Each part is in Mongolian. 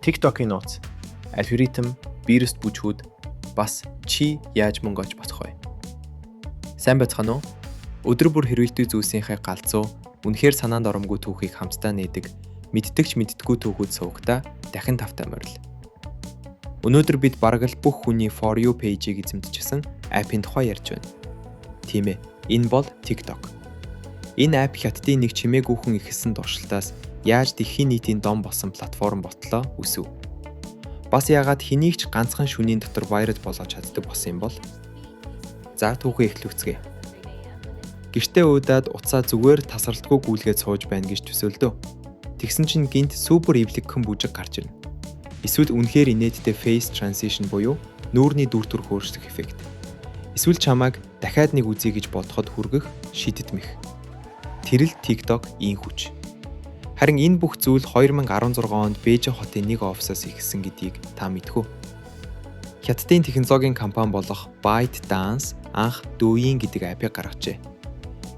TikTok-ийн нууц, алгоритм, вируст бүжгүүд, бас чи яаж мөнгө олж болох вэ? Сайн байцгаана уу? Өдөр бүр хэрэглэдэг зүйлсийнхээ галзуу, үнэхээр санаанд оромгүй түүхийг хамтдаа нээдэг, мэддэг ч мэддэггүй түүхүүд сувагтаа дахин тавтай морил. Өнөөдөр бид бараг л бүх хүний For You page-ийг эзэмдчихсэн app-ын тухай ярьж байна. Тийм ээ, энэ бол TikTok. Энэ app Хятадын нэг чимээгүйхэн эхэлсэн туршилтаас яаж дэлхийн нийтийн дом болсон платформ болтлоо өсөв? Бас яагаад хэнийг ч ганцхан шөнийн дотор viral болгож чаддаг болсон юм бол? За, түүхээ эхлүүлцгээе. Гэртээ уйдаад утсаа зүгээр тасралтгүй гүйлгээд сууж байна гэж төсөөлдөө. Тэгсэн чинь гэнэт супер эвлэгхэн бүжиг гарч ирнэ. Эсвэл үнэхээр инээдтэй face transition буюу нүүрний дүр төрх өөрчлөх эффект. Эсвэл чамайг дахиад нэг үзье гэж бодоход хүргэх шидэт мэх. Тэр л TikTok ийн хүч. Харин энэ бүх зүйл 2016 онд Бээжин хотын нэг офисоос эхэлсэн гэдгийг та мэдэх үү? Хятадын технологийн компани болох ByteDance анх Douyin гэдэг app-ыг гаргажээ.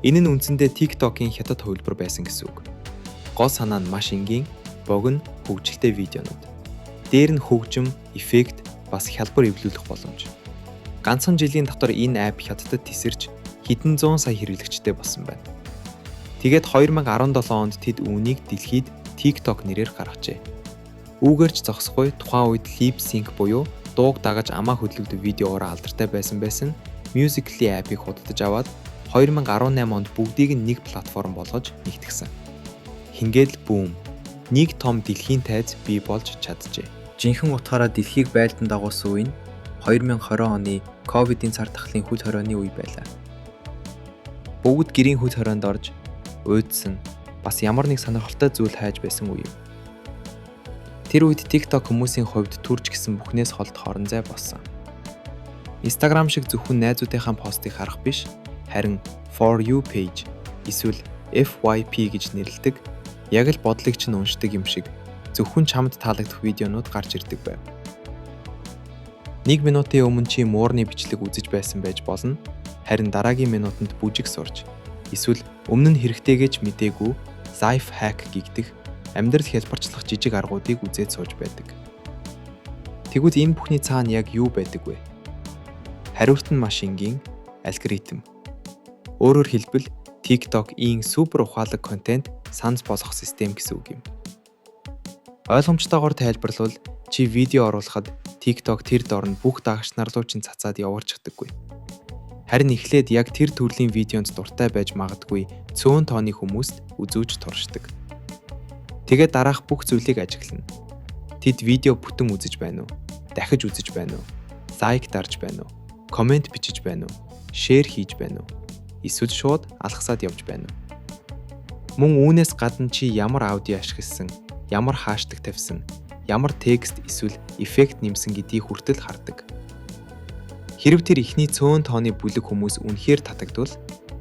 Энэ нь үндсэндээ TikTok-ийн хятад хувилбар байсан гэсэн үг. Гол санаа нь маш энгийн, богино, хөгжилтэй видеонууд. Дээр нь хөгжим, эффект, бас хялбар эвлүүлэх боломж. Ганцхан жилийн дотор энэ app Хятадд тесэрч хэдэн зуун сая хэрэглэгчтэй болсон байна. Тэгээд 2017 онд тэд үүнийг дэлхийд TikTok нэрээр гаргажээ. Үүгээр ч зогсохгүй, тухайн үед lip sync буюу дууг дагаж амаа хөдөлгөдөг видеогоор алдартай байсан Musical.ly app-ыг худалдаж аваад 2018 онд бүгдийг нь нэг платформ болгож нэгтгэсэн. Ингээд л бүүм. Нэг том дэлхийн тайз бий болж чаджээ. Жинхэнэ утгаараа дэлхийг байлдан дагуулсан үе нь 2020 оны ковидын цар тахлын хөл хорионы үе байлаа. Бүгд гэрийн хөл хорионд орж уйдсан, бас ямар нэг сонирхолтой зүйл хайж байсан үе юм. Тэр үед TikTok хүмүүсийн хувьд төрж гисэн бүхнээс холдох орон зай болсон. Instagram шиг зөвхөн найзуудынхаа постыг харах биш, харин For You page эсвэл FYP гэж нэрлэдэг, яг л бодлыг чинь уншдаг юм шиг зөвхөн чамд таалагдах видеонууд гарч ирдэг байв. Нэг минутын өмнө чи муурны бичлэг үзэж байсан байж болно. Харин дараагийн минутанд бүжиг сурч эсвэл өмнө нь хэрэгтэйгээ ч мдээгүй life hack гэгдэх амьдрал хялбарчлах жижиг аргуудыг үзээд сууж байдаг. Тэгвэл энэ бүхний цаана яг юу байдаг вэ? Хариулт нь маш энгийн: алгоритм. Өөрөөр хэлбэл, TikTok-ийн супер ухаалаг контент санал болгох систем гэсэн үг юм. Ойлгомжтойгоор тайлбарлавал, чи видео оруулахад TikTok тэр дор нь бүх дагагч нар руу чинь цацаад явуулчихдаггүй. Харин эхлээд яг тэр төрлийн видеонд дуртай байж магадгүй цөөн тооны хүмүүст үзүүж туршдаг. Тэгээд дараах бүх зүйлийг ажиглана. Тэд видео бүтэн үзэж байна уу? Дахиж үзэж байна уу? Like дарж байна уу? Comment бичиж байна уу? Share хийж байна уу? Эсвэл шууд алгасаад явж байна уу? Мөн үүнээс гадна чи ямар аудио ашигласан, ямар hashtag тавьсан, ямар текст эсвэл эффект нэмсэн гэдгийг хүртэл хардаг. Хэрэв тэр эхний цөөн тооны бүлэг хүмүүс үнэхээр татагдвал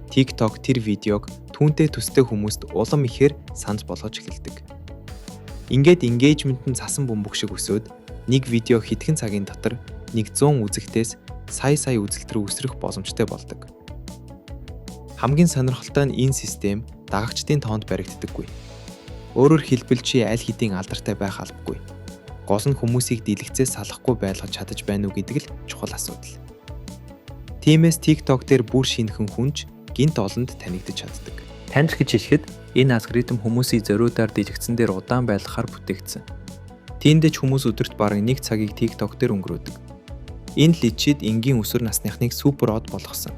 TikTok тэр видеог түүнтэй төстэй хүмүүст улам ихээр санал болгож эхэлдэг. Ингээд engagement нь цасан бөмбөг шиг өсөөд нэг видео хэдхэн цагийн дотор 100 үзэгтээс сая сая үзэлт рүү өсрөх боломжтой болдог. Хамгийн сонирхолтой нь энэ систем дагагчдын тоонд баригддаггүй. Өөрөөр хэлбэл, чи аль хэдийн алдартай байх албагүй. Гол нь хүмүүсийг дэлгэцээс салахгүй байлгаж чадаж байна уу гэдэг л чухал асуудал. Тиймээс TikTok дээр бүр шинэхэн хүн ч гэнэт олонд танигдаж чаддаг. Таньж гэж хэлэхэд энэ алгоритм хүмүүсийг зориудаар дэлгэцэн дээр удаан байлгахаар бүтээгдсэн. Тиймдээ ч хүмүүс өдөрт бараг нэг цагийг TikTok дээр өнгөрөөдөг. Энэ л ичид энгийн өсвөр насныхныг супер од болгосон.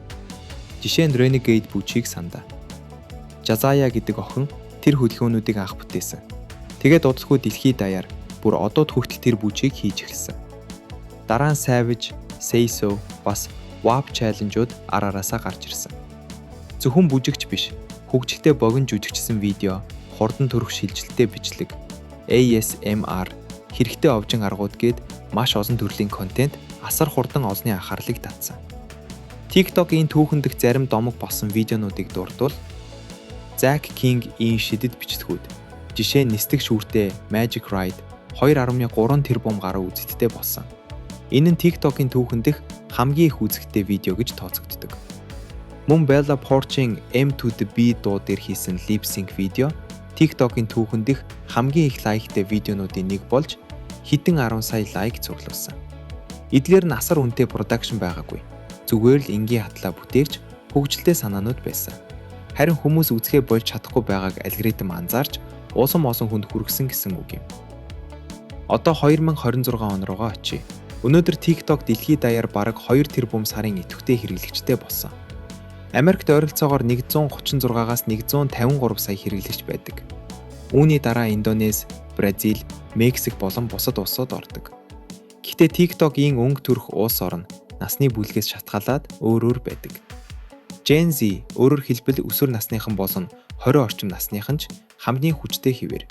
Жишээ нь, Renegade бүжгийг сандаа. Jazaya гэдэг охин тэр хөдөлгөөнүүдийг анх бүтээсэн. Тэгээд удалгүй дэлхий даяар бүр одууд хүртэл тэр бүжгийг хийж эхэлсэн. Дараа нь Savage, Say So, бас WAP challenge-ууд ар араасаа гарч ирсэн. Зөвхөн бүжигч биш, хөгжилтэй богино жүжигчсэн видео, хурдан төрөх шилжилттэй бичлэг, ASMR, хэрэгтэй овжин аргууд гээд маш олон төрлийн контент асар хурдан олонний анхаарлыг татсан. TikTok-ийн түүхэн дэх зарим домог болсон видеонуудыг дурдвал Zach King-ийн шидэт бичлэгүүд, жишээ нь нисдэг шүүртэй Magic Ride, 2.3 тэрбум гаруй үзэгдэлтэй болсон. Энэ нь TikTok-ийн түүхэн дэх хамгийн их үзэгдэлтэй видео гэж тооцогддог. Мөн Bella Poarch-ийн M to the B дуу дээр хийсэн lip sync видео TikTok-ийн түүхэн дэх хамгийн их like-тай видеонуудын нэг болж хэдэн 10 сая like цуглуулсан. Эдгээр нь асар үнэтэй production байгаагүй. Зүгээр л энгийн хатлаа бүтээгч хөгжилтэй санаанууд байсан. Харин хүмүүс үзэхээ болж чадахгүй байгааг алгоритм анзаарч улам олон хүнд хүргэсэн гэсэн үг юм. Одоо 2026 он руугаа очие. Өнөөдөр TikTok дэлхийд даяар бараг 2 тэрбум сарын идэвхтэй хэрэглэгчтэй болсон. Америкт ойролцоогоор 136-аас 153 сая хэрэглэгч байдаг. Үүний дараа Индонез, Бразил, Мексик болон бусад улсууд ордог. Гэхдээ TikTok-ийн өнгө төрх улс орон, насны бүлгээс шалтгаалаад өөр өөр байдаг. Gen Z, өөрөөр хэлбэл өсвөр насныхан болон 20 орчим насныхан ч хамгийн хүчтэй хэвээр.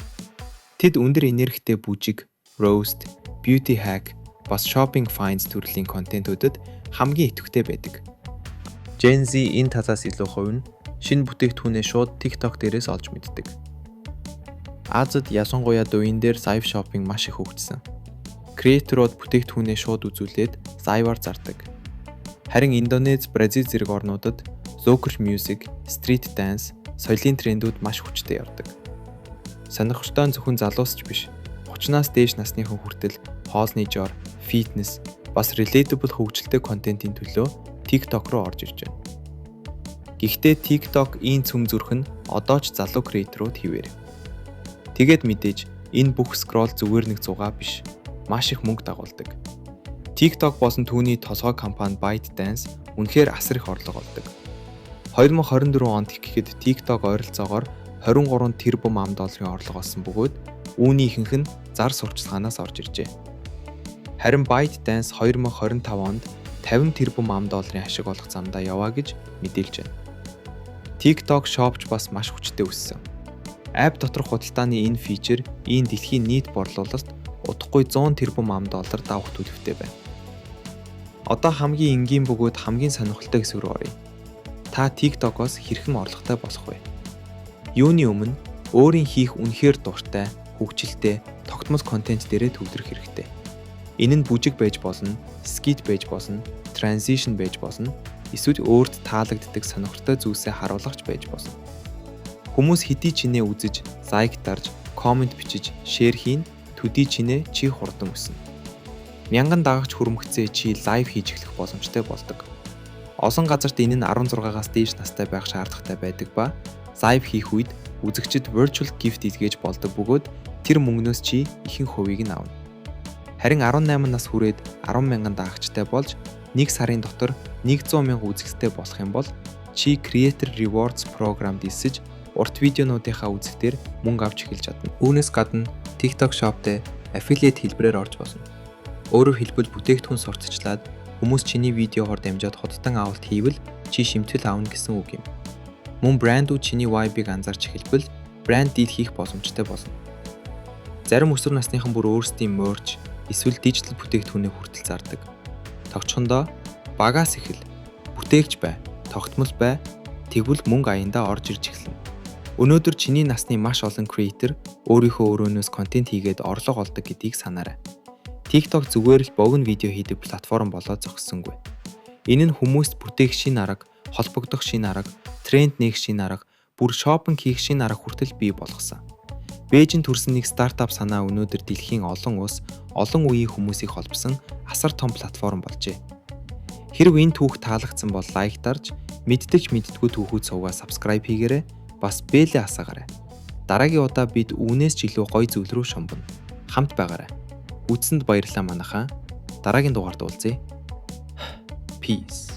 Тэд өндөр энергитэй бүжиг, roast, beauty hack, бас shopping finds төрлийн контентүүдэд хамгийн идэвхтэй байдаг. Gen Z энэ талаас илүү хувь нь шинэ бүтээгдэхүүнээ шууд TikTok дээрээс олж мэддэг. Азид, ялангуяа Douyin дээр live shopping маш их хөгжсөн. Creator ууд бүтээгдэхүүнээ шууд үзүүлээд live аар зардаг. Харин Индонез, Бразил зэрэг орнуудад local music, street dance, соёлын трендүүд маш хүчтэй явдаг. Сонирхолтой нь зөвхөн залуус ч биш, 30-наас дээш насныхан хүртэл хоолны жор, фитнес, бас relatable хөгжилтэй контентын төлөө TikTok руу орж ирж байна. Гэхдээ TikTok ийн цөм зүрх нь одоо ч залуу creator ууд хэвээр. Тэгээд мэдээж энэ бүх scroll зүгээр нэг зугаа биш. Маш их мөнгө дагуулдаг. TikTok болон түүний толгой компани ByteDance үнэхээр асар их орлого олдог. 2024 онд гэхэд TikTok ойролцоогоор 23 тэрбум ам долларын орлого олсон бөгөөд үүний ихэнх нь зар сурталчилгаанаас орж иржээ. Харин ByteDance 2025 онд 50 тэрбум ам долларын ашиг олох замдаа яваа гэж мэдээлж байна. TikTok Shop ч бас маш хүчтэй өссөн. App доторх худалдааны энэ feature ийм дэлхийн нийт борлуулалт удахгүй 100 тэрбум ам доллар давах төлөвтэй байна. Одоо хамгийн энгийн бөгөөд хамгийн сонирхолтой хэсэг рүү оръё. Та TikTok-оос хэрхэн орлоготой болох вэ? Юуны өмнө өөрийн хийх үнэхээр дуртай, хөгжилтэй, тогтмол контент дээрээ төвлөрөх хэрэгтэй. Энэ нь бүжиг байж болно, skit байж болно, transition байж болно, эсвэл өөрт таалагддаг сонирхолтой зүйлсээ харуулах ч байж болно. Хүмүүс хэдий чинээ үзэж, like дарж, comment бичиж, share хийн, төдий чинээ чи хурдан өснө. Мянган дагагч хүрмэгцээ чи live хийж эхлэх боломжтой болдог. Олон газарт энэ нь 16-аас дээш настай байх шаардлагатай байдаг ба live хийх үед үзэгчид virtual gift илгээж болдог бөгөөд тэр мөнгнөөс чи ихэнх хувийг нь авна. Харин 18 нас хүрээд 10 мянган дагагчтай болж нэг сарын дотор 100 мянга үзэгчтэй болох юм бол чи Creator Rewards програмд элсэж урт видеонуудынхаа үзэлтээр мөнгө авч эхэлж чадна. Үүнээс гадна TikTok Shop дээр affiliate хэлбэрээр орж болно. Өөрөөр хэлбэл бүтээгдэхүүн сурталчлаад хүмүүс чиний видеогоор дамжаад худалдан авалт хийвэл чи шимтгэл авна гэсэн үг юм. Мөн брэндүүд чиний vibe-ыг анзаарч эхэлбэл brand deal хийх боломжтой болно. Зарим өсвөр насныхан бүр өөрсдийн merch эсвэл дижитал бүтээгдэхүүнээ хүртэл зардаг. Товчхондоо багаас эхэл. Бүтээгч бай, тогтмол бай, тэгвэл мөнгө аяндаа орж ирж эхэлнэ. Өнөөдөр чиний насны маш олон creator өөрийнхөө өрөөнөөс контент хийгээд орлого олдог гэдгийг санаарай. TikTok зүгээр л богино видео хийдэг платформ болоод зогссонгүй. Энэ нь хүмүүст бүтээх шинэ арга, холбогдох шинэ арга, тренд нээх шинэ арга, бүр shopping хийх шинэ арга хүртэл бий болгосон. Бээжинд төрсэн нэг стартап санаа өнөөдөр дэлхийн олон улс, олон үеийн хүмүүсийг холбосон асар том платформ болжээ. Хэрв энэ түүх таалагдсан бол like дарж, мэддэг ч мэддэггүй түүхүүд сувгаа subscribe хийгээрэй. Бас bell ээ асаагаарай. Дараагийн удаа бид үүнээс ч илүү гоё зүйл рүү шумбана. Хамт байгаарай. Үзсэнд баярлалаа манайхаа. Дараагийн дугаард уулзъя. Peace.